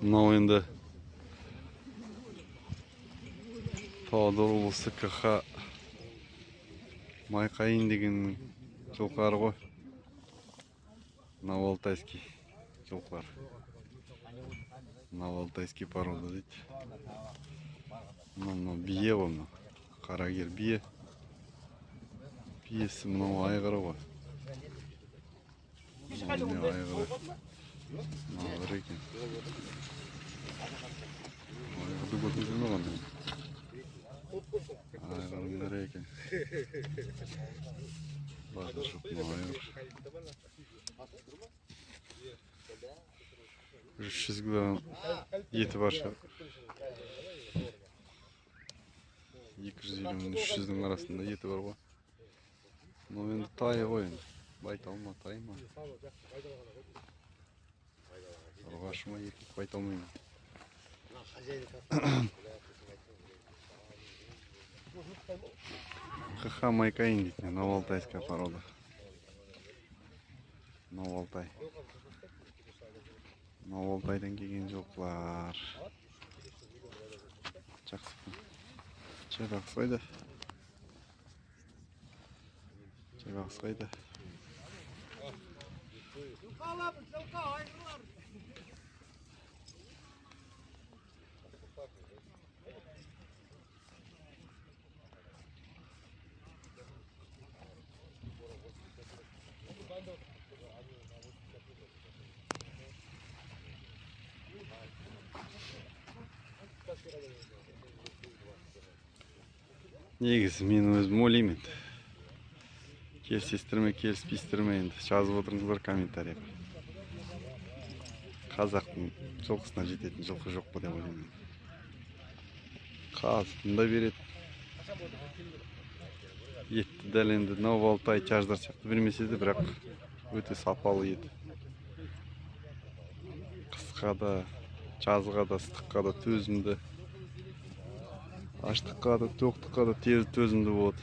Мынау енді Павлодар облысы КХ Майқайың деген жылқылар ғой. Новоалтайский жылқылар. Новоалтайский порода дейді. Мынау бие ғой мынау. Қарагер бие. Биесі мынау айғыры ғой. Мынау не айғыры? Мынау ірі екен. Айғырды көрдіңіздер ме қандай? Айғырың ірі екен. Базар жоқ мынау айғыр. 300 килограмм еті бар шығар. 250 мен 300-дің арасында еті бар ғой. Мынау енді тайы ғой енді. Байтал ма, тай ма? Ұрғашы ма, еркек байтал ма енді? КХ Майкайын дейді, Новоалтайская порода. Новоалтай. Новоалтайдан келген жылқылар. Жақсы. Жайбақсы қайда? Жайбақсы қайда? Негізі мен өзім ойлаймын енді. Келісесіздер ме, келіспейсіздер ме енді жазып отырыңыздар комментарийға. Қазақтың жылқысына жететін жылқы жоқ па деп ойлаймын. Қазықтың да береді. Етті дәл енді Новоалтай тяждар сияқты бермесе де, бірақ өте сапалы ет. Қысқа да, жазға да, ыстыққа да төзімді. Аштыққа да, тоқтыққа да тез төзімді болады.